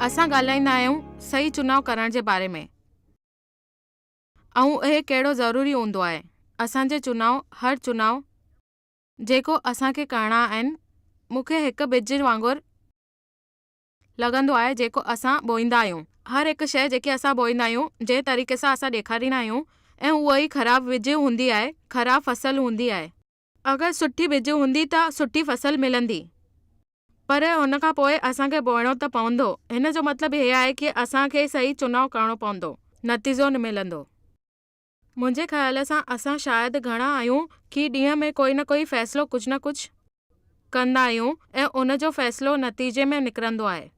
اسان ڳالهائيندا آهيون صحيح چناء ڪرڻ جي باري ۾ ۽ اهي ڪهڙو ضروري هوندو آهي. اسان جي چناء، هر چناء جيڪو اسان کي ڪرڻا آهن، مون کي هڪ ٻج وانگر لڳندو آهي جيڪو اسان ٻوئيندا آهيون. هر هڪ شيء جيڪي اسان ٻوئيندا آهيون، جنهن طريقي سان اسان ڏيکاريندا آهيون ۽ اها ئي خراب ٻج هوندي آهي، خراب فصل هوندي آهي. اگر سٺي ٻج هوندي ته سٺي فصل ملندي. پر ان کان پوء اسان کي ٻوئڻو ته پوندو. هن جو مطلب هي آهي ڪي اسان کي صحيح چناء ڪرڻو پوندو. نتيجو نه ملندو. منهنجي خيال سان اسان شايد گهڻا آهيون ڪي ڏينهن ۾ ڪوئي نه ڪوئي فيصلو ڪجهه نه ڪجهه ڪندا آهيون ۽ ان جو فيصلو نتيجي ۾ نڪرندو آهي.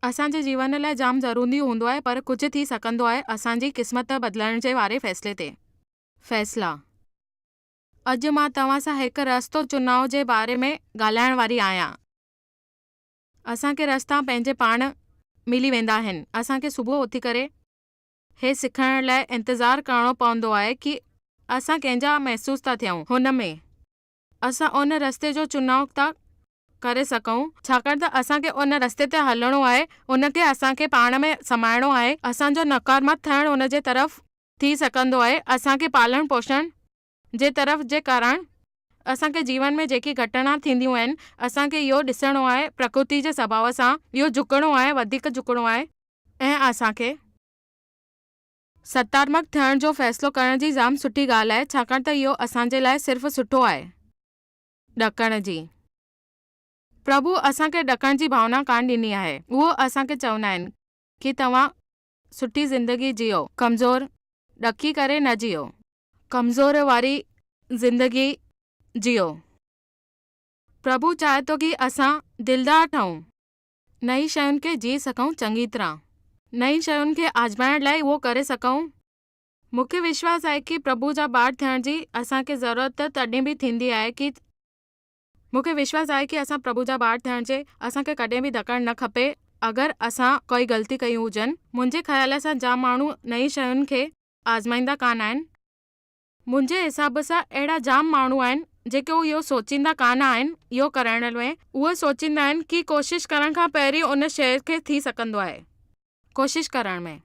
اسان جي جيون لاء جام ضروري هوندو آهي پر ڪجهه ٿي سگهندو آهي اسان جي قسمت بدلڻ جي واري فيصلي تي. فيصلا. اڄ مان توهان سان هڪ رستو چناء جي باري ۾ ڳالهائڻ واري آهيان. اسان کي رستا پنهنجي پاڻ ملي ويندا آهن. اسان کي صبح اٿي ڪري هي سکڻ لاء انتظار ڪرڻو پوندو آهي ڪي اسان ڪنهن جا محسوس ٿا ٿيون. هن ۾. اسان ان رستي جو چناء ٿا ڪري سگهون، ڇاڪاڻ ته اسان کي ان رستي تي هلڻو آهي، ان کي اسان کي پاڻ ۾ سمائڻو آهي، اسان جو ناڪارمڪ ٿيڻ ان جي طرف ٿي سگهندو آهي، اسان کي پالڻ پوشڻ جي طرف جي ڪارڻ اسان کي جيون ۾ جيڪي گهٽنا ٿينديون آهن، اسان کي اهو ڏسڻو آهي، پرڪرتي جي سڀاء سان اهو جهڪڻو آهي، وڌيڪ جهڪڻو آهي ۽ اسان کي. ستارمڪ ٿيڻ جو فيصلو ڪرڻ جي جام سٺي ڳالهه آهي ڇاڪاڻ ته اهو اسان جي لاء صرف سٺو آهي. ڏڪڻ جي. پرڀو اسان کي ڏڪڻ جي ڀاونا ڪانه ڏني آهي. اهو اسان کي چوندا آهن ڪي توهان سٺي زندگي جيئو، ڪمزور ڏڪي ڪري نه جيئو. ڪمزور واري زندگي جيئو. پرڀو چاهي ٿو ڪي اسان دلدار ٺهون. نئين شين کي جي سگهون چڱي طرح. نئين شين کي آزمائڻ لاء اهو ڪري سگهون. مون کي وشواس آهي ڪي پرڀو جا ٻار ٿيڻ جي اسان کي ضرورت تڏهن به ٿيندي آهي ڪي. مون کي وشواس آهي ڪي اسان پرڀو جا ٻار ٿيڻ جي اسان کي ڪڏهن به ڌڪڻ نه کپي اگر اسان ڪوئي غلطي ڪيون هجن. منهنجي خيال سان جام ماڻهو نئين شين کي آزمائيندا ڪانه آهن. منهنجي حساب سان اهڙا جام ماڻهو آهن جيڪي اهو سوچيندا ڪانه آهن اهو ڪرڻ ۾ اهي سوچيندا آهن ڪي ڪوشش ڪرڻ کان پهرين ان شيء کي ٿي سگهندو آهي ڪوشش ڪرڻ ۾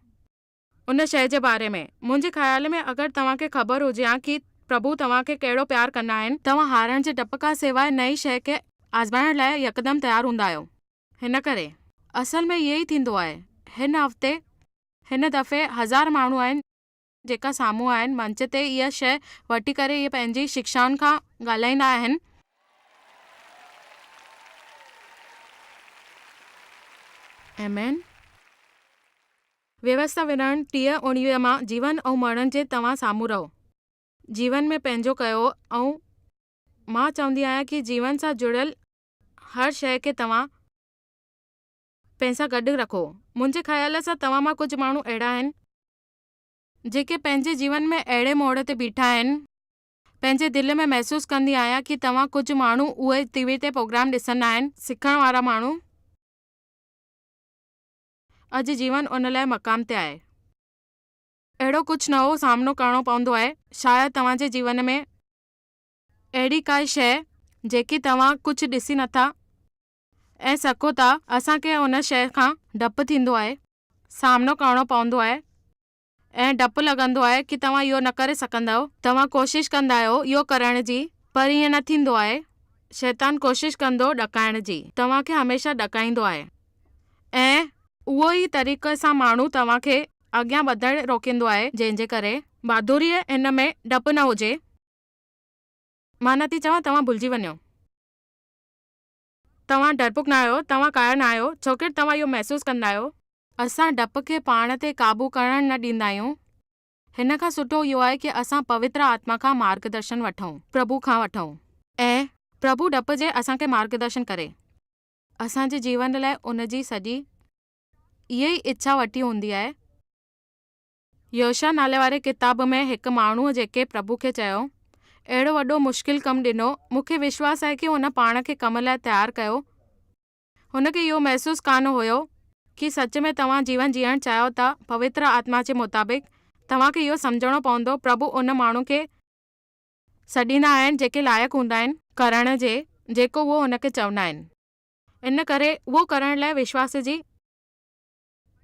ان شيء جي باري ۾ منهنجي خيال ۾ اگر توهان کي خبر هجي ها ڪي پرڀو توهان کي ڪهڙو پيار ڪندا آهن. توهان هارڻ جي ڊپ کان سواء نئين شيء کي آزمائڻ لاء يڪدم تيار هوندا آهيو. هن ڪري اصل ۾ ائين ئي ٿيندو آهي هن هفتي هن دفعي هزار ماڻهو آهن جيڪا سامهون آهن منچ تي اها شيء وٺي ڪري اهي پنهنجي شڪشائن کان ڳالهائيندا آهن. آمين. ويوسٿا ورڻ 30 اڻويهه مان جيون ۽ مرڻ جي توهان سامهون رهو. جيون ۾ پنهنجو ڪيو ۽ مان چوندي آهيان ڪي جيون سان جڙيل هر شيء کي توهان پنهن سان گڏ رکو. منهنجي خيال سان توهان مان ڪجهه ماڻهو اهڙا آهن. جيڪي پنهنجي جيون ۾ اهڙي موڙ تي بيٺا آهن. پنهنجي دل ۾ محسوس ڪندي آهيان ڪي توهان ڪجهه ماڻهو اهي ٽي وي تي پروگرام ڏسندا آهن. سکڻ وارا ماڻهو. اڄ جيون ان لاء مقام تي آهي. اهڙو ڪجهه نئون سامنو ڪرڻو پوندو آهي. شايد توهان جي جيون ۾ اهڙي ڪائي شيء جيڪي توهان ڪجهه ڏسي نٿا ۽ سگهو ٿا. اسان کي ان شيء کان ڊپ ٿيندو آهي. سامنو ڪرڻو پوندو آهي ۽ ڊپ لڳندو آهي ڪي توهان اهو نه ڪري سگهندؤ. توهان ڪوشش ڪندا آهيو اهو ڪرڻ جي پر ائين نه ٿيندو آهي. شيطان ڪوشش ڪندو ڏڪائڻ جي. توهان کي هميشه ڏڪائيندو آهي ۽ اهو ئي طريقي سان ماڻهو توهان کي اڳيان وڌڻ روڪيندو آهي جنهن جي ڪري. بهادريء هن ۾ ڊپ نه هجي. مان نه ٿي چوان توهان ڀلجي وڃو. توهان ڊرپوڪ نه آهيو، توهان ڪاير نه آهيو، ڇوڪر توهان اهو محسوس ڪندا آهيو. اسان ڊپ کي پاڻ تي قابو ڪرڻ نه ڏيندا آهيون. هن کان سٺو اهو آهي ڪي اسان پوتر آتما کان مارگدرشن وٺون، پرڀو کان وٺون. ۽ پرڀو ڊپ جي اسان کي مارگدرشن ڪري. اسان جي جيون لاء ان جي سڄي اها ئي اڇا وٺي هوندي آهي. يوشع نالي واري ڪتاب ۾ هڪ ماڻهوء جيڪي پرڀو کي چيو، اهڙو وڏو مشڪل ڪم ڏنو، مون کي وشواس آهي ڪي هن پاڻ کي ڪم لاء تيار ڪيو. هن کي اهو محسوس ڪانه هيو ڪي سچ ۾ توهان جيون جيئڻ چاهيو ٿا، پوتر آتما جي مطابق، توهان کي اهو سمجهڻو پوندو، پرڀو ان ماڻهو کي سڏيندا آهن جيڪي لائق هوندا آهن ڪرڻ جي، جيڪو اهو هن کي چوندا آهن. ان ڪري اهو ڪرڻ لاء وشواس جي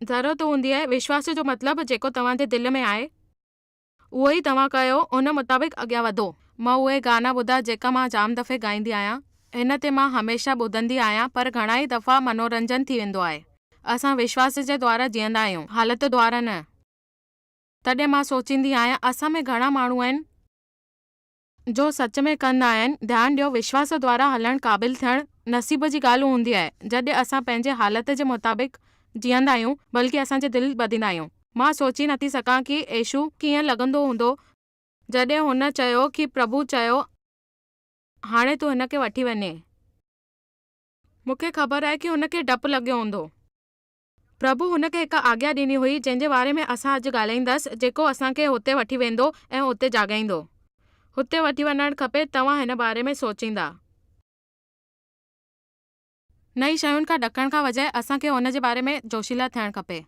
ضرورت هوندي آهي. وشواس جو مطلب جيڪو توهان جي دل ۾ آهي اهو ئي توهان ڪيو ان مطابق اڳيان وڌو. مان اهي گانا ٻڌا جيڪا مان جام دفعي ڳائيندي آهيان. هن تي مان هميشه ٻڌندي آهيان پر گهڻا ئي دفعا منورنجن ٿي ويندو آهي. اسان وشواس جي دوارا جيئندا آهيون حالت دوارا نه. تڏهن مان سوچيندي آهيان اسان ۾ گهڻا ماڻهو آهن جو سچ ۾ ڪندا آهن، ڌيان ڏيو وشواس دوارا هلڻ قابل ٿيڻ نصيب جي ڳالهه هوندي آهي، جڏهن اسان پنهنجي حالت جي مطابق جيئندا آهيون بلڪه اسان جي دل ٻڌيندا آهيون. مان سوچي نٿي سگهان ڪي يسوع ڪيئن لڳندو هوندو جڏهن هن چيو ڪي پرڀو چيو هاڻي تون هن کي وٺي وڃي. مون کي خبر آهي ڪي هن کي ڊپ لڳيو هوندو. پرڀو هن کي هڪ آگيا ڏني هئي، جنهن جي باري ۾ اسان اڄ ڳالهائيندس، جيڪو اسان کي هتي وٺي ويندو ۽ اتي جاڳائيندو. هتي وٺي وڃڻ کپي، توهان هن باري ۾ سوچيندا. نئين شين کان ڏڪڻ کان بجاء اسان کي ان جي باري ۾ جوشيلا ٿيڻ کپي.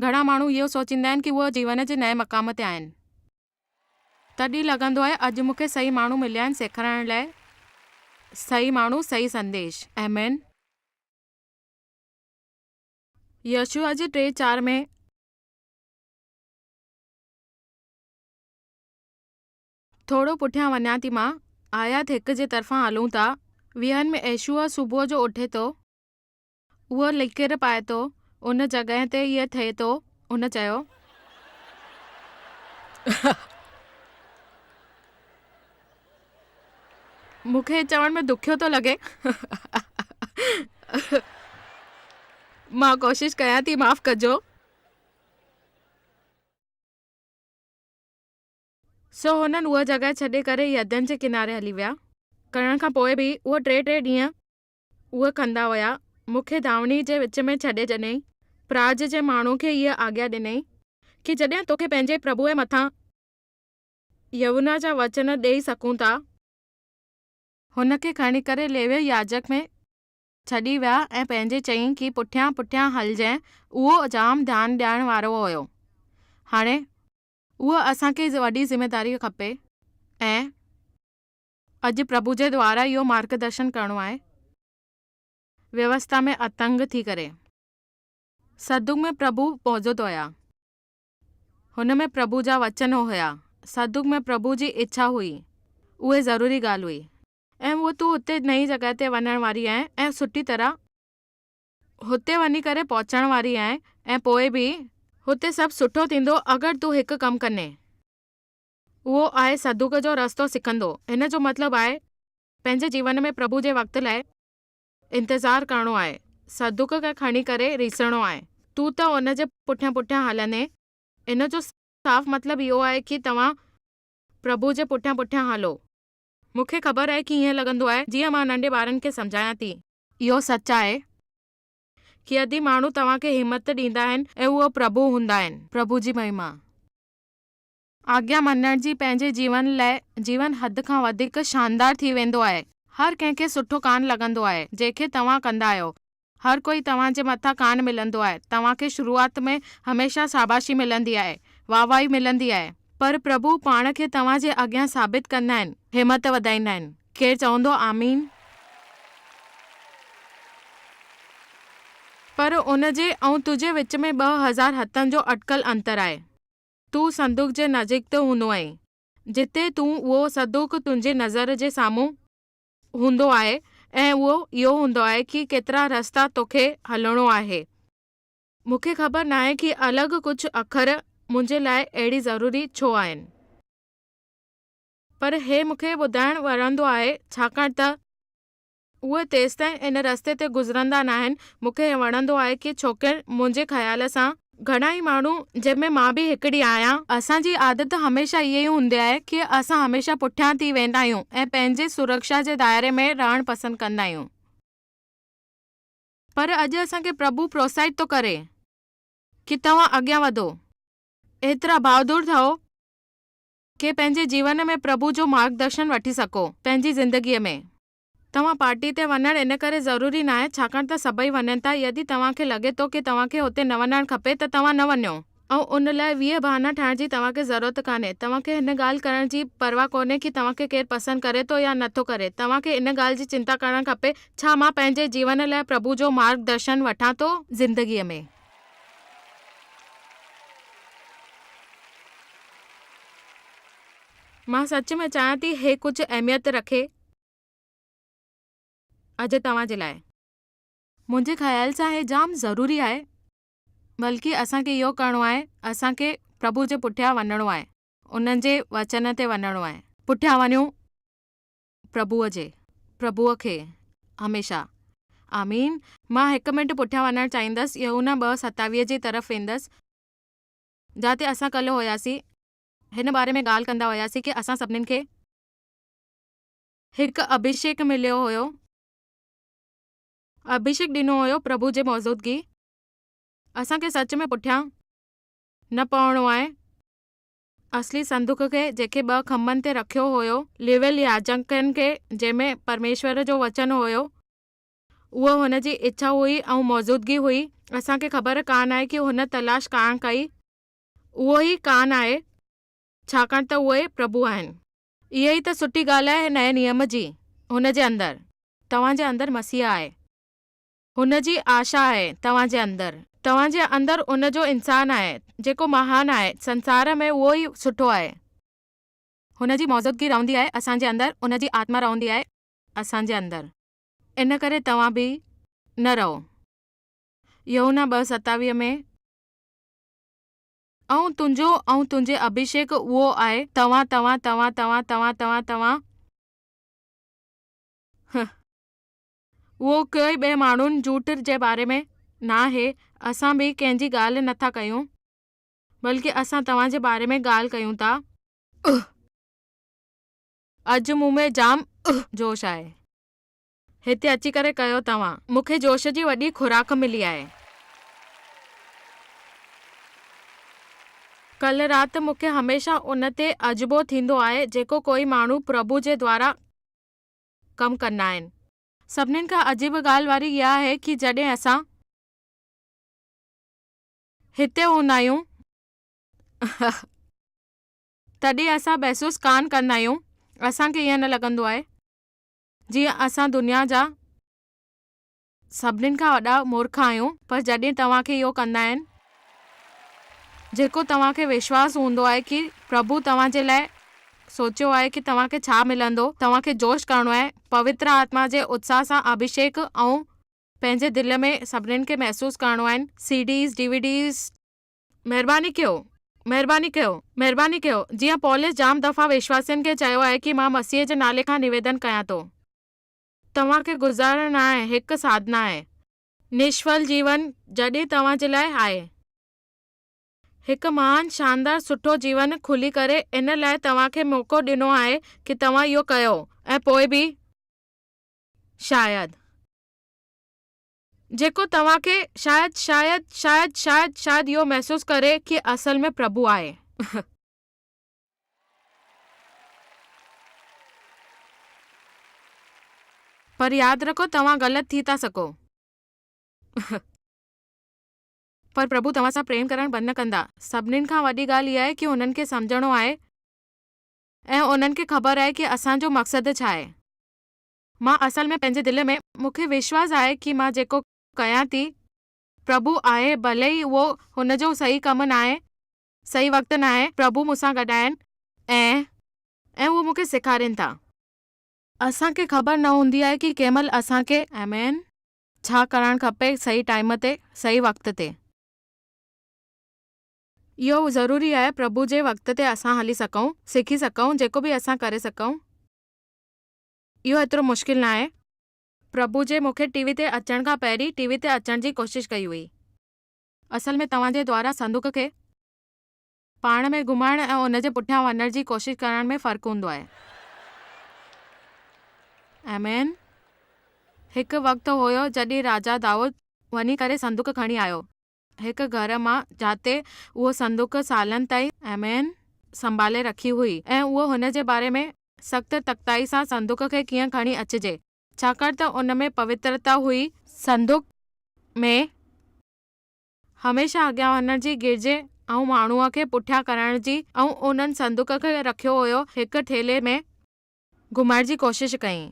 گهڻا ماڻهو اهو سوچيندا آهن ڪي اهي جيون جي نئين مقام تي آهن. تڏهن لڳندو آهي اڄ مون کي صحيح ماڻهو مليا آهن سيکارڻ لاء، صحيح ماڻهو، صحيح سنديش. آمين. يشوع جي ٽي چار ۾. ٿورو پٺيان وڃان ٿي مان. آيات هڪ جي طرفان هلون ٿا. ويهن ۾ يشوع صبح جو اٿي ٿو. اهو لڪير پائي ٿو. ان جڳهه تي هيء ٿئي ٿو. هن چيو. مون کي چوڻ ۾ ڏکيو ٿو لڳي. مان ڪوشش ڪيان ٿي معاف ڪجو. سو هنن اها جڳهه ڇڏي ڪري يردن جي ڪناري هلي ويا. ڪرڻ کان پوء به اهو ٽي ٽي ڏينهن اهي ڪندا هيا. مون کي ڌاوڻي جي وچ ۾ ڇڏي ڏنئي. پراج جي ماڻهو کي هيء آگيا ڏنئي. ڪي جڏهن توکي پنهنجي پرڀوء مٿان يوحنا جا وچن ڏيئي سگهون ٿا. هن کي کڻي ڪري ليوي ياجڪ ۾ ڇڏي ويا ۽ پنهنجي چيائين ڪي پٺيان پٺيان هلجئين اهو جام ڌيان ڏيڻ وارو هيو. هاڻي اهو اسان کي وڏي ذميداري کپي ۽ اڄ پرڀو جي دوارا اهو مارگ درشن ڪرڻو آهي. ويوسٿا ۾ اتنگ ٿي ڪري. صدوق ۾ پرڀو موجود هيا. هن ۾ پرڀو جا وچن هيا. صدوق ۾ پرڀو جي اڇا هئي. اهي ضروري ڳالهه هئي. ۽ اهو تون هتي نئين جڳهه تي وڃڻ واري آهين ۽ سٺي طرح هتي وڃي ڪري پهچڻ واري آهين ۽ پوء به هتي سڀ سٺو ٿيندو اگر تون هڪ ڪم ڪندين. اهو آهي صدوق جو رستو سکندو. هن جو مطلب آهي پنهنجي جيون ۾ پرڀو جي وقت لاء انتظار ڪرڻو آهي. صدوق کي کڻي ڪري ريسڻو آهي. تون ته ان جي پٺيان پٺيان هلندين. ان جو صاف مطلب اهو آهي ڪي توهان پرڀو جي پٺيان پٺيان هلو. مون کي خبر آهي ڪي ائين لڳندو آهي جيئن مان ننڍي ٻارن کي سمجهايان ٿي. اهو سچ آهي ڪي يدي ماڻهو توهان کي همت ڏيندا آهن ۽ اهو پرڀو هوندا آهن. پرڀو جي مهما. آگيا مڃڻ جي پنهنجي جيون لاء جيون حد کان وڌيڪ شاندار ٿي ويندو آهي. هر ڪنهن کي سٺو ڪانه لڳندو آهي، جنهن کي توهان ڪندا آهيو. هر ڪوئي توهان جي مٿان ڪانه ملندو آهي. توهان کي شروعات ۾ هميشه شاباشي ملندي آهي، واهه واهي ملندي آهي. پر پرڀو پاڻ کي توهان جي اڳيان ثابت ڪندا آهن، همت وڌائيندا آهن. ڪير چوندو آمين؟ پر ان جي ۽ تنهنجي وچ ۾ 2000 هٿن جو اٽڪل انتر آهي. تون صندوق جي نزديڪ ته هوندو آهين، جتي تون اهو صندوق تنهنجي نظر جي سامهون هوندو آهي ۽ اهو اهو هوندو آهي ڪي ڪيترا رستا توکي هلڻو آهي. مون کي خبر ناهي ڪي الڳ ڪجهه اکر منهنجي لاء اهڙي ضروري ڇو آهن. پر هي مون کي ٻڌائڻ وڻندو آهي ڇاڪاڻ ته. اهي تيستائين ان رستي تي گذرندا ناهن. مون کي هي وڻندو آهي ڪي ڇوڪر منهنجي خيال سان گهڻا ئي ماڻهو جنهن ۾ مان به هڪڙي آهيان، اسان جي عادت هميشه اها ئي هوندي آهي ڪي اسان هميشه پٺيان ٿي ويندا آهيون ۽ پنهنجي سرڪشا جي دائري ۾ رهڻ پسند ڪندا آهيون. پر اڄ اسان کي پرڀو پروتساهت ٿو ڪري ڪي توهان اڳيان وڌو، ايترا بهادر ٿئو ڪي پنهنجي جيون ۾ پرڀو جو مارگدرشن وٺي سگهو پنهنجي زندگيء ۾. توهان پارٽي تي وڃڻ ان ڪري ضروري ناهي ڇاڪاڻ ته سڀئي وڃن ٿا يدي توهان کي لڳي ٿو ڪي توهان کي هتي نه وڃڻ کپي ته توهان نه وڃو. ۽ ان لاء 20 بهانا ٺاهڻ جي توهان کي ضرورت ڪانهي. توهان کي هن ڳالهه ڪرڻ جي پرواهه ڪونهي ڪي توهان کي ڪير پسند ڪري ٿو يا نه ٿو ڪري. توهان کي ان ڳالهه جي چنتا ڪرڻ کپي، ڇا مان پنهنجي جيون لاء پرڀو جو مارگ درشن وٺان ٿو؟ زندگيء ۾. مان سچ ۾ چاهيان ٿي هي ڪجهه اهميت رکي اڄ توهان جي لاء. منهنجي خيال سان هي جام ضروري آهي. بلڪه اسان کي اهو ڪرڻو آهي، اسان کي پرڀو جي پٺيان وڃڻو آهي، انهن جي وچن تي وڃڻو آهي. پٺيان وڃون پرڀوء جي، پرڀوء کي هميشه. آمين. مان هڪ منٽ پٺيان وڃڻ چاهيندس، يوحنا 2:27 جي طرف ويندس، جاتي اسان ڪلهه هياسين، هن باري ۾ ڳالهه ڪندا هياسين ڪي اسان سڀنين کي هڪ اڀيشيڪ مليو هيو، اڀيشيڪ ڏنو هيو پرڀو جي موجودگي. اسان کي سچ ۾ پٺيان نه پوڻو آهي. اصلي صندوق کي، جنهن کي ٻه کنڀن تي رکيو هيو، ليويل ياجڪن کي، جنهن ۾ پرميشور جو وچن هيو، اهو هن جي اڇا هئي ۽ موجودگي هئي. اسان کي خبر ڪانه آهي ڪي هن تلاش ڪانه ڪئي. اهو ئي ڪانه آهي، ڇاڪاڻ ته اهي پرڀو آهن. اها ئي ته سٺي ڳالهه آهي نئين نيم جي، هن جي اندر. توهان جي اندر مسيح آهي. هن جي آشا آهي توهان جي اندر. توهان جي اندر ان جو انسان آهي، جيڪو مهان آهي، سنسار ۾ اهو ئي سٺو آهي. هن جي موجودگي رهندي آهي اسان جي اندر، ان جي آتما رهندي آهي اسان جي اندر. ان ڪري توهان به نه رهو. يوحنا 2:27 ۾. ۽ تنهنجو ۽ تنهنجي اڀيشيڪ اهو آهي، توهان، توهان، توهان، توهان، توهان، توهان، توهان. هه. اهو ڪوئي ٻئي ماڻهن جهوٽ جي باري ۾ ناهي، اسان به ڪنهن جي ڳالهه نه ٿا ڪيون، بلڪه اسان توهان جي باري ۾ ڳالهه ڪيون ٿا. اڄ مون ۾ جام جوش آهي. هتي اچي ڪري ڪيو توهان. مون کي جوش جي وڏي خوراڪ ملي آهي. ڪلهه رات مون کي هميشه ان تي عجبو ٿيندو آهي جيڪو ڪوئي ماڻهو پرڀو جي دوارا ڪم ڪندا آهن. سڀنين کان عجيب ڳالهه واري اها آهي ڪي جڏهن اسان هتي هوندا آهيون تڏهن اسان محسوس ڪانه ڪندا آهيون، اسان کي ائين نه لڳندو آهي جيئن اسان دنيا جا سڀنين کان وڏا مورک آهيون پر جڏهن توهان کي اهو ڪندا آهن جيڪو توهان کي وشواس هوندو آهي ڪي پرڀو توهان جي لاء سوچيو آهي ڪي توهان کي ڇا ملندو توهان کي جوش ڪرڻو آهي پوتر آتما جي اتساهه سان اڀيشيڪ ۽ پنهنجي دل ۾ سڀنين کي محسوس ڪرڻو آهن سي ڊيز ڊي وي ڊيز مهرباني ڪيو مهرباني ڪيو مهرباني ڪيو جيئن پولس جام دفعا وشواسين کي چيو آهي ڪي مان مسيح جي نالي کان نويدن ڪيان ٿو. توهان کي گذارڻ آهي هڪ ساڌنا آهي. نشڦل جيون جڏهن توهان جي لاء آهي. هڪ مهان شاندار سٺو جيون کلي ڪري ان لاء توهان کي موقعو ڏنو آهي ڪي توهان اهو ڪيو ۽ پوء به شايد. جيڪو توهان کي شايد شايد شايد شايد شايد اهو محسوس ڪري ڪي اصل ۾ پرڀو آهي. پر ياد رکو توهان غلط ٿي ٿا سگهو. پر پرڀو توهان سان پريم ڪرڻ بند نه ڪندا. سڀنين کان وڏي ڳالهه اها آهي ڪي انهن کي سمجهڻو آهي ۽ انهن کي خبر آهي ڪي اسان جو مقصد ڇا آهي. مان اصل ۾ پنهنجي دل ۾ مون کي وشواس آهي ڪي مان جيڪو ڪيان ٿي پرڀو آهي ڀلي ئي اهو هن جو صحيح ڪم ناهي صحيح وقت ناهي، پرڀو مون سان گڏ آهن ۽ ۽ هو مون کي سيکارين ٿا. اسان کي خبر نه هوندي آهي ڪي ڪنهن مهل اسان کي. آمين. ڇا ڪرڻ کپي صحيح ٽائيم تي صحيح وقت تي. اهو ضروري آهي پرڀو جي وقت تي اسان هلي سگهون، سکي سگهون جيڪو به اسان ڪري سگهون. اهو ايترو مشڪل ناهي. پرڀو جي مون کي ٽي وي تي اچڻ کان پهرين ٽي وي تي اچڻ جي ڪوشش ڪئي هئي. اصل ۾ توهان جي دوارا صندوق کي پاڻ ۾ گهمائڻ ۽ ان جي پٺيان وڃڻ جي ڪوشش ڪرڻ ۾ فرق هوندو آهي. آمين. هڪ وقت هيو جڏهن راجا دائود وڃي ڪري صندوق کڻي آيو هڪ گهر مان جاتي اهو صندوق سالن تائين آمين سنڀالي رکي هئي ۽ اهو هن جي باري ۾ سخت تختائي سان صندوق کي ڪيئن کڻي اچجي ڇاڪاڻ ته ان ۾ پوترتا هئي. صندوق ۾ هميشه اڳيان وڃڻ جي گهرجي ۽ ماڻهوء کي پٺيان ڪرڻ جي ۽ انهن صندوق کي رکيو هيو هڪ ٿيلهي ۾ گهمائڻ جي ڪوشش ڪئي.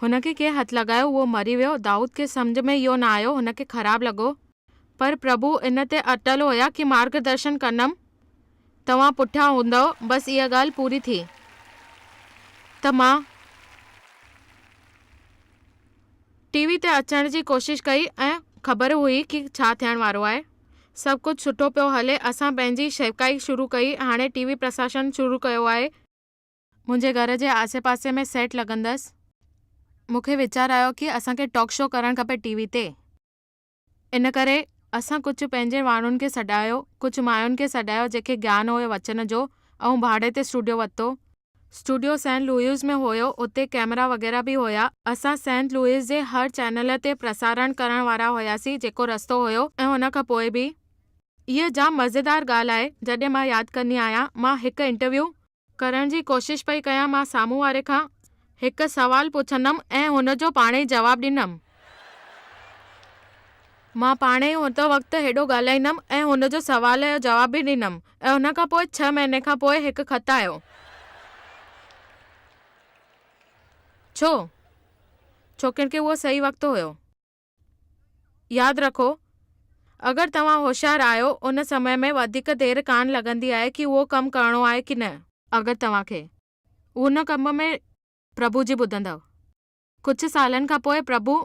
هن کي ڪنهن هٿ لڳايو اهو مري ويو. دائود کي سمجهه ۾ اهو نه آيو هن کي خراب لڳو. پر پرڀو ان تي اٽل هيا ڪي مارگ درشن ڪندم، توهان پٺيان هوندؤ، بس اها ڳالهه پوري ٿي ته مان ٽي وي تي اچڻ جي ڪوشش ڪئي ۽ خبر هئي ڪي ڇا ٿيڻ وارو آهي. سڀ ڪجهه سٺو پيو هلي، اسان پنهنجي شيوڪائي شروع ڪئي، هاڻي ٽي وي پرسارڻ شروع ڪيو آهي. منهنجي گهر جي آسي پاسي ۾ سيٽ لڳندس. مون کي ويچار آيو ڪي اسان کي ٽاڪ شو ڪرڻ کپي ٽي وي تي. ان ڪري اسان ڪجهه پنهنجي ماڻهن کي سڏايو، ڪجهه ماين کي سڏايو جيڪي گيان هيو وچن جو ۽ ڀاڙي تي اسٽوڊيو ورتو. اسٽوڊيو سينٽ لوئيس ۾ هيو، اتي ڪئميرا وغيره به هيا. اسان سينٽ لوئيس جي هر چينل تي پرسارڻ ڪرڻ وارا هياسين جيڪو رستو هيو ۽ ان کان پوء به. هيء جام مزيدار ڳالهه آهي جڏهن مان ياد ڪندي آهيان، مان هڪ انٽرويو. ڪرڻ جي ڪوشش پئي ڪيان مان سامهون واري کان هڪ سوال پڇندم ۽ هن جو پاڻهي جواب ڏيندم. مان پاڻهي هن وقت هيڏو ڳالهائيندم ۽ هن جو سوال جو جواب به ڏيندم ۽ ان کان پوء ڇهه مهيني کان پوء هڪ خط آيو. ڇو؟ ڇوڪڻ ڪي اهو صحيح وقت هيو. ياد رکو، اگر توهان هوشيار آهيو، ان سمي ۾ وڌيڪ دير ڪانه لڳندي آهي ڪي اهو ڪم ڪرڻو آهي ڪي نه. اگر توهان کي. ان ڪم ۾ پرڀو جي ٻڌندؤ. ڪجهه سالن کان پوء پرڀو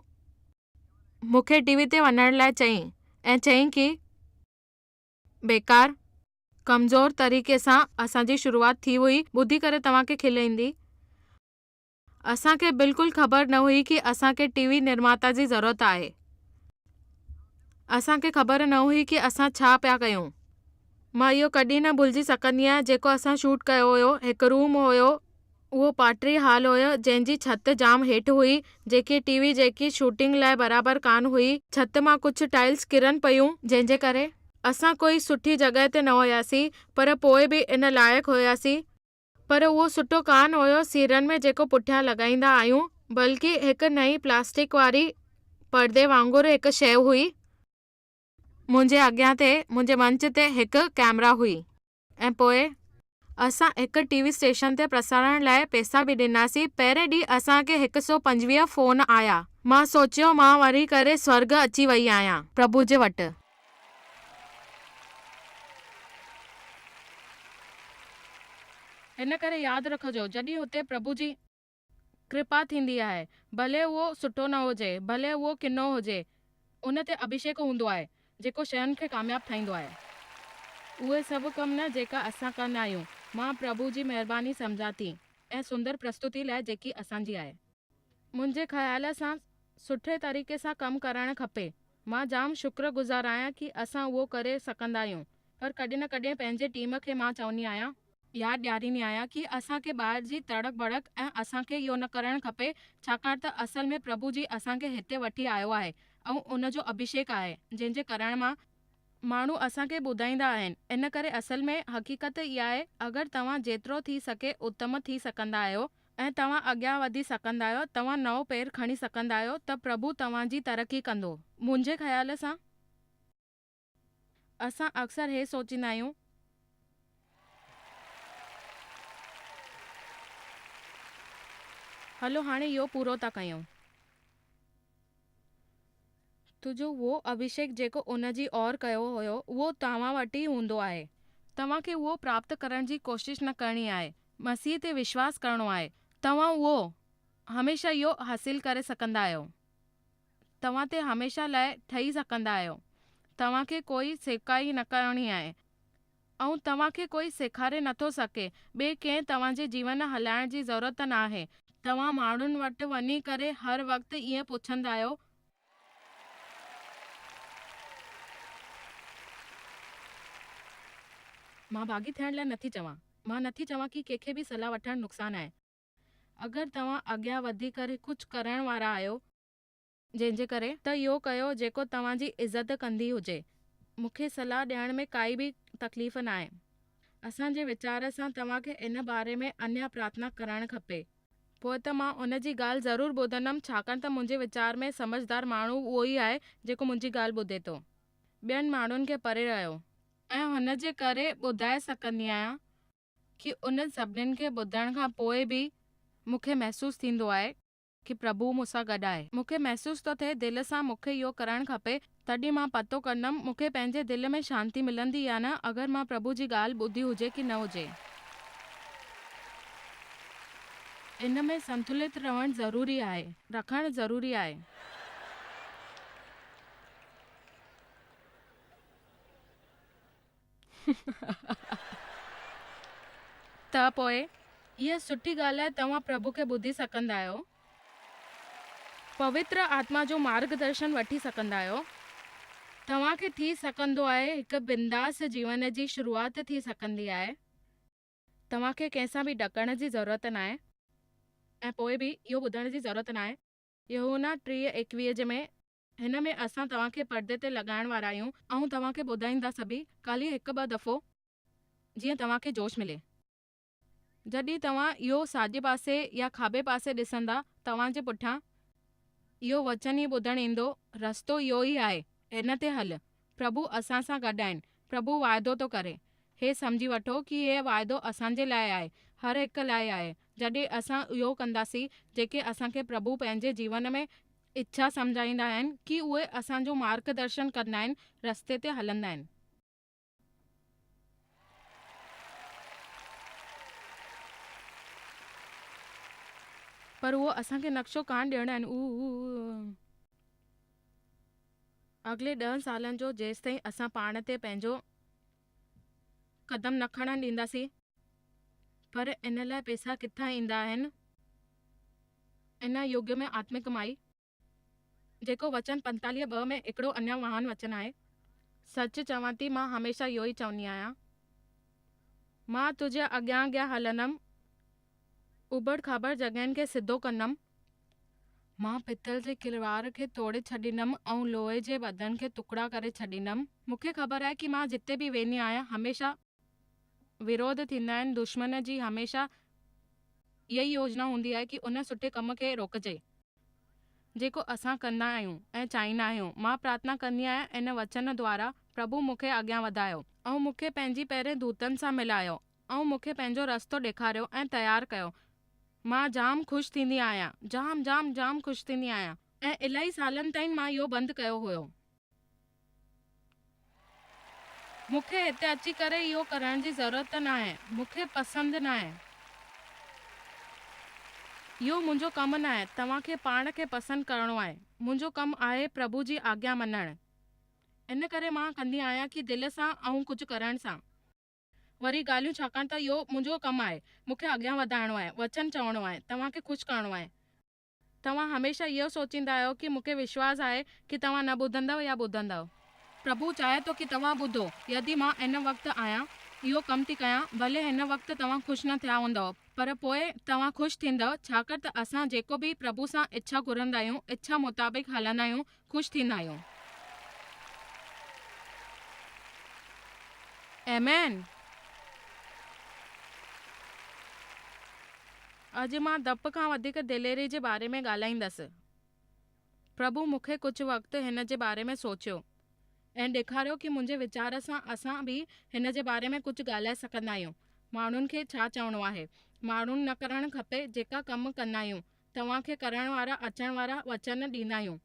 مون کي ٽي وي تي وڃڻ لاء چيائين ۽ چيائين ڪي بيڪار، ڪمزور طريقي سان اسان جي شروعات ٿي هئي، ٻڌي ڪري توهان کي کل ايندي. اسان کي بلڪل خبر نه هئي ڪي اسان کي ٽي وي نرماتا جي ضرورت آهي. اسان کي خبر نه هئي ڪي اسان ڇا پيا ڪيون. مان اهو ڪڏهن نه ڀلجي سگهندي آهيان جيڪو اسان شوٽ ڪيو هيو. هڪ روم هيو اهو پاٽري هال هيو جنهن جي ڇت جام هيٺ هئي جيڪي ٽي وي جيڪي شوٽنگ لاء برابر ڪانه هئي. ڇت مان ڪجهه ٽائلس ڪرن پيون. جنهن جي ڪري اسان ڪوئي سٺي جڳهه تي نه هياسين پر پوء به ان لائق هياسين. پر اهو سٺو ڪانه هيو سيرن ۾ جيڪو پٺيان لڳائيندا آهيون، بلڪ هڪ نئين پلاسٽڪ واري پردي وانگر هڪ شيء هئي. منهنجي اڳيان تي منهنجي منچ تي هڪ ڪئميرا هئي ۽ پوء اسان هڪ ٽي وي اسٽيشن تي پرسارڻ لاء پئسا به ڏناسين. پهرين ڏينهن اسان کي هڪ سو 25 فون آيا. مان سوچيو مان وري ڪري سورڳ اچي وئي آهيان. پرڀو جي وٽ. ان ڪري ياد رکجو، جڏهن اتي پرڀو جي. ڪرپا ٿيندي آهي، ڀلي اهو سٺو نه هجي، ڀلي اهو ڪنو هجي، ان تي اڀيشيڪ هوندو آهي، جيڪو شين کي ڪامياب ٺاهيندو آهي. اهي سڀ ڪم نه جيڪا اسان ڪندا آهيون، مان پرڀو جي مهرباني سمجهان ٿي ۽ سندر پرستتي لاء جيڪي اسان جي آهي. منهنجي خيال سان سٺي طريقي سان ڪم ڪرڻ کپي. مان جام شڪر گذار آهيان ڪي اسان اهو ڪري سگهندا آهيون پر ڪڏهن نه ڪڏهن پنهنجي ٽيم کي مان چوندي آهيان، ياد ڏياريندي آهيان ڪي اسان کي ٻاهر جي تڙڪ ڀڙڪ ۽ اسان کي اهو نه ڪرڻ کپي ڇاڪاڻ ته اصل ۾ پرڀو جي اسان کي هتي وٺي آيو آهي ۽ ان جو اڀيشيڪ آهي جنهن جي ڪرڻ مان ماڻهو اسان کي ٻڌائيندا آهن ان ڪري اصل ۾ حقيقت اها آهي اگر توهان جيترو ٿي سگهي اتم ٿي سگهندا آهيو ۽ توهان اڳيان وڌي سگهندا آهيو، توهان نئون پير کڻي سگهندا آهيو ته پرڀو توهان جي ترقي ڪندو. منهنجي خيال سان اسان اڪثر هي سوچيندا آهيون. هلو هاڻي اهو پورو ٿا ڪيون. تنهنجو اهو اڀيشيڪ جيڪو ان جي اور ڪيو هيو اهو توهان وٽ ئي هوندو آهي. توهان کي اهو پراپت ڪرڻ جي ڪوشش نه ڪرڻي آهي. مسيح تي وشواس ڪرڻو آهي. توهان اهو هميشه اهو حاصل ڪري سگهندا آهيو. توهان تي هميشه لاء ٺهي سگهندا آهيو. توهان کي ڪوئي سيکائي نه ڪرڻي آهي. ۽ توهان کي ڪوئي سيکاري نٿو سگهي، ٻئي ڪنهن توهان جي جيون هلائڻ جي ضرورت ناهي. توهان ماڻهن وٽ وڃي ڪري هر وقت ائين پڇندا آهيو. مان باغي ٿيڻ لاء نٿي چوان. مان نٿي چوان ڪي ڪنهن کي به صلاح وٺڻ نقصان آهي. اگر توهان اڳيان وڌي ڪري ڪجهه ڪرڻ وارا آهيو. جنهن جي ڪري. ته اهو ڪيو جيڪو توهان جي عزت ڪندي هجي. مون کي صلاح ڏيڻ ۾ ڪائي به تڪليف ناهي. اسان جي ويچار سان توهان کي ان باري ۾ اڃا پرارٿنا ڪرڻ کپي. پوء ته مان ان جي ڳالهه ضرور ٻڌندم ڇاڪاڻ ته منهنجي ويچار ۾ سمجهدار ماڻهو اهو ئي آهي جيڪو منهنجي ڳالهه ٻڌي ٿو. ٻين ماڻهن کي پري رهيو. ۽ هن جي ڪري ٻڌائي سگهندي آهيان ڪي انهن سڀنين کي ٻڌڻ کان پوء به مون کي محسوس ٿيندو آهي ڪي پرڀو مون سان گڏ آهي. مون کي محسوس ٿو ٿئي دل سان مون کي اهو ڪرڻ کپي، تڏهن مان پتو ڪندم مون کي پنهنجي دل ۾ شانتي ملندي يا نه اگر مان پرڀو جي ڳالهه ٻڌي هجي ڪي نه هجي. ان ۾ سنتلت رهڻ ضروري آهي. رکڻ ضروري آهي. ته پوء هيء سٺي ڳالهه آهي توهان پرڀو کي ٻڌي سگهندا آهيو. پوتر آتما جو مارگ درشن وٺي سگهندا آهيو. توهان کي ٿي سگهندو آهي هڪ بنداس جيون جي شروعات ٿي سگهندي آهي. توهان کي ڪنهن سان به ڏڪڻ جي ضرورت ناهي. ۽ پوء به اهو ٻڌڻ جي ضرورت ناهي. يوحنا ٽيهه ايڪويهه جي ۾. هن ۾ اسان توهان کي پردي تي لڳائڻ وارا آهيون. آئون توهان کي ٻڌائينداسبي خالي هڪ ٻه دفعو جيئن توهان کي جوش ملي. جڏهن توهان اهو ساڄي پاسي يا کاٻي پاسي ڏسندا توهان جي پٺيان اهو وچن ئي ٻڌڻ ايندو رستو اهو ئي آهي هن تي هل. پرڀو اسان سان گڏ آهن. پرڀو واعدو ٿو ڪري. هي سمجهي وٺو ڪي هي واعدو اسان جي لاء آهي، هر هڪ لاء آهي. جڏهن اسان اهو ڪنداسين جيڪي اسان کي پرڀو پنهنجي جيون ۾ اڇا سمجهائيندا آهن ڪي اهي اسان جو مارگ درشن ڪندا آهن، رستي تي هلندا آهن. پر اهو اسان کي نقشو ڪانه ڏيڻ آهن. اڳلي ڏهن سالن جو جيستائين اسان پاڻ تي پنهنجو قدم نه کڻڻ ڏينداسين. پر ان لاء پئسا ڪٿان ايندا آهن؟ ان يگ ۾ آتمڪ مائي، جيڪو وچن 45 ٻه ۾ هڪڙو اڃا مهان وچن آهي. سچ چوان ٿي، مان هميشه اهو ئي چوندي آهيان. مان تنهنجي اڳيان اڳيان هلندم، ابڙ کاٻڙ جڳهين کي سڌو ڪندم. مان پتل جي ڪلوار کي توڙي ڇڏيندم ۽ لوهي جي ٻڌن کي ٽڪڙا ڪري ڇڏيندم. مون کي خبر آهي ڪي مان جتي به ويندي آهيان، هميشه وروڌ ٿيندا آهن، دشمن جي هميشه اها ئي يوجنا هوندي آهي ڪي ان سٺي ڪم کي روڪجي. جيڪو اسان ڪندا آهيون ۽ چاهيندا آهيون. مان پرارٿنا ڪندي آهيان ان وچن دوارا پرڀو مون کي اڳيان وڌايو. ۽ مون کي پنهنجي پهرين دوتن سان ملايو ۽ مون کي پنهنجو رستو ڏيکاريو ۽ تيار ڪيو. مان جام خوش ٿيندي آهيان، جام جام جام خوش ٿيندي آهيان. ۽ الاهي سالن تائين مان اهو بند ڪيو هيو. مون کي هتي اچي ڪري اهو ڪرڻ جي ضرورت ناهي. مون کي پسند ناهي. اهو منهنجو ڪم ناهي. توهان کي پاڻ کي پسند ڪرڻو آهي. منهنجو ڪم آهي پرڀو جي آگيا مڃڻ. ان ڪري مان ڪندي آهيان ڪي دل سان ۽ ڪجهه ڪرڻ سان. وري ڳالهيون ڇاڪاڻ ته اهو منهنجو ڪم آهي. مون کي اڳيان وڌائڻو آهي. وچن چوڻو آهي. توهان کي خوش ڪرڻو آهي. توهان هميشه اهو سوچيندا آهيو ڪي مون کي وشواس آهي ڪي توهان نه ٻڌندؤ يا ٻڌندؤ. پرڀو چاهي ٿو ڪي توهان ٻڌو. يدي مان هن وقت آهيان، اهو ڪم ٿي ڪيان، ڀلي هن وقت توهان خوش نه ٿيا هوندؤ، پر پوء توهان خوش ٿيندؤ، ڇاڪاڻ ته اسان جيڪو به پرڀو سان اڇا گهرندا آهيون، اڇا مطابق هلندا آهيون، خوش ٿيندا آهيون. آمين. اڄ مان ڊپ کان وڌيڪ دليري جي باري ۾ ڳالهائيندس. پرڀو مون کي ڪجهه وقت هن جي باري ۾ سوچيو ۽ ڏيکاريو ڪي منهنجي ويچار سان اسان به هن جي باري ۾ ڪجهه ڳالهائي سگهندا آهيون. ماڻهن کي ڇا چوڻو آهي؟ ماڻهن نه ڪرڻ کپي جيڪا ڪم ڪندا آهيون. توهان کي ڪرڻ وارا اچڻ وارا وچن ڏيندا آهيون.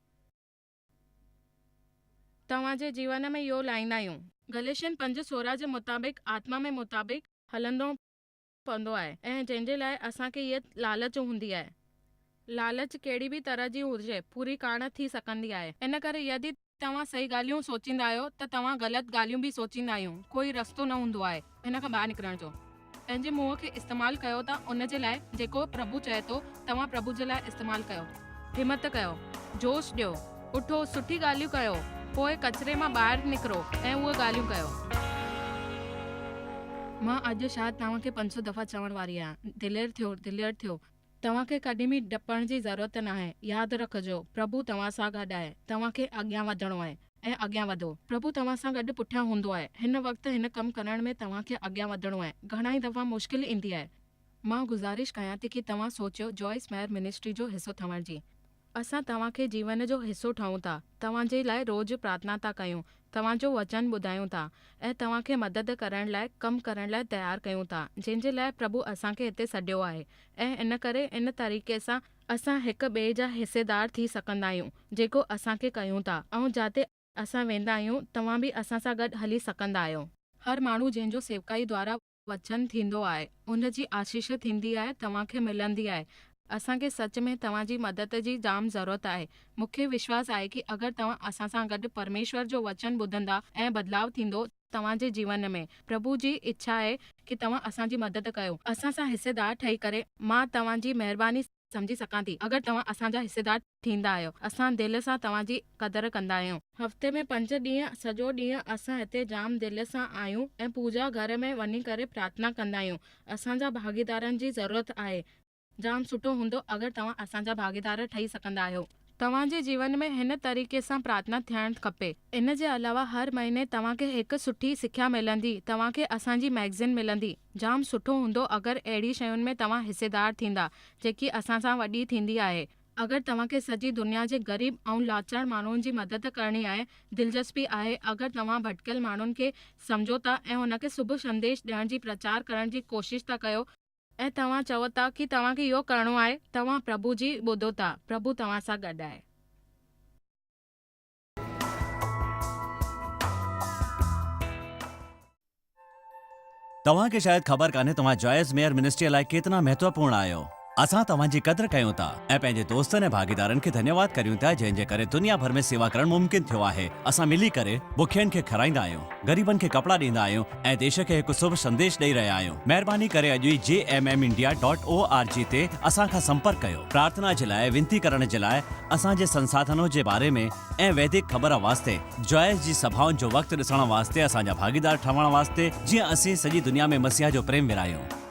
توهان جي جيون ۾ اهو لاهيندا آهيون. گليشين 5:16 جي مطابق آتما ۾ مطابق هلندو پوندو آهي ۽ جنهن جي لاء اسان کي هيء لالچ هوندي آهي. لالچ ڪهڙي به طرح جي هجي پوري ڪانه ٿي سگهندي آهي. ان ڪري يدي توهان صحيح ڳالهيون سوچيندا آهيو ته توهان غلط ڳالهيون به سوچيندا آهيون. ڪوئي رستو نه هوندو آهي هن کان ٻاهر نڪرڻ جو. پنهنجي منهن کي استعمال ڪيو ته ان جي لاء جيڪو پرڀو چئي ٿو توهان پرڀو جي لاء استعمال ڪيو. همت ڪيو. جوش ڏيو. اٺو، سٺي ڳالهيون ڪيو. پوء ڪچري مان ٻاهر نڪرو ۽ اهي ڳالهيون ڪيو. مان اڄ شايد توهان کي 500 دفعا چوڻ واري آهيان، دلير ٿيو، دلير ٿيو. توهان کي ڪڏهن به ڊپڻ جي ضرورت ناهي. ياد رکجو، پرڀو توهان سان گڏ آهي. توهان کي اڳيان وڌڻو آهي. ۽ اڳيان وڌو. پرڀو توهان سان گڏ پٺيان هوندو آهي. هن وقت هن ڪم ڪرڻ ۾ توهان کي اڳيان وڌڻو آهي. گهڻائي دفعا مشڪل ايندي آهي. مان گذارش ڪيان ٿي ڪي توهان سوچيو جوائس ميئر منسٽري جو حصو ٺهڻ جي. اسان توهان کي جيون جو حصو ٺهون ٿا. توهان جي لاء روز پرارٿنا ٿا ڪيون. توهان جو وچن ٻڌايون ٿا ۽ توهان کي مدد ڪرڻ لاء ڪم ڪرڻ لاء تيار ڪيون ٿا جنهن جي لاء پرڀو اسان کي هتي سڏيو آهي ۽ ان ڪري ان طريقي سان اسان هڪ ٻئي جا حصيدار ٿي سگهندا آهيون جيڪو اسان کي ڪيون ٿا ۽ جاتي اسان ويندا آهيون توهان به اسان سان گڏ هلي سگهندا آهيو. هر ماڻهو جنهن جو سيوڪائي دوارا وچن ٿيندو آهي ان جي آشيش ٿيندي آهي توهان کي ملندي آهي. اسان کي سچ ۾ توهان جي مدد جي جام ضرورت آهي. مون کي وشواس آهي ڪي اگر توهان اسان سان گڏ پرميشور جو وچن ٻڌندا ۽ بدلاء ٿيندو توهان جي جيون ۾. پرڀو جي اڇا آهي ڪي توهان اسان جي مدد ڪيو. اسان سان حصيدار ٺهي ڪري مان توهان جي مهرباني سمجهي سگهان ٿي اگر توهان اسان جا حصيدار ٿيندا آهيو. اسان دل سان توهان جي قدر ڪندا آهيون. هفتي ۾ پنج ڏينهن سڄو ڏينهن اسان هتي جام دل سان آهيون ۽ پوڄا گهر ۾ وڃي ڪري پرارٿنا ڪندا آهيون. اسان جا ڀاڳيدارن جي ضرورت آهي. جام سٺو هوندو اگر توهان اسان جا ڀاڳيدار ٺهي سگهندا آهيو. توهان جي جيون ۾ هن طريقي سان پرارٿنا ٿيڻ کپي. ان جي علاوه هر مهيني توهان کي هڪ سٺي سکيا ملندي، توهان کي اسان جي مئگزين ملندي. جام سٺو هوندو اگر اهڙي شين ۾ توهان حصيدار ٿيندا، جيڪي اسان سان وڏي ٿيندي آهي. اگر توهان کي سڄي دنيا جي غريب ۽ لاچار ماڻهن جي مدد ڪرڻي آهي، دلچسپي آهي، اگر توهان ڀٽڪيل ماڻهن کي سمجهو ٿا ۽ هن کي شڀ سنديش ڏيڻ جي پرچار ڪرڻ جي ڪوشش ٿا ڪيو، ۽ توهان چئو ٿا ڪي توهان کي اهو ڪرڻو آهي، توهان پرڀو جي ٻڌو ٿا، پرڀو توهان سان گڏ آهي. توهان کي شايد خبر ڪانهي توهان جوائس ميئر منسٽريء لاء ڪيتنا مهتوپورڻ آهيو. اسان توهان جي قدر ڪيون ٿا ۽ پنهنجي دوستن ۽ ڀاڳيدارن کي ڌنيواد ڪريون ٿا جنهن جي ڪري دنيا ڀر ۾ سيوا ڪرڻ ممڪن ٿيو آهي. اسان ملي ڪري بکين کي کارائيندا آهيون، غريبن کي ڪپڙا ڏيندا آهيون ۽ ديش کي هڪ شڀ سنديش ڏئي رهيا آهيون. مهرباني ڪري اڄ ئي J M M India dot O R G تي اسان کان سمپرڪ ڪيو. پرارٿنا جي لاء وينتي ڪرڻ جي لاء، اسان جي سنساڌنو جي باري ۾ ۽ ويدڪ خبر واسطي، جوائس جي سڀائن جو وقت ڏسڻ واسطي اسان جا ڀاڳيدار ٺهڻ واسطي جيئن اسين سڄي دنيا ۾ مسيح جو پريم ورهايون.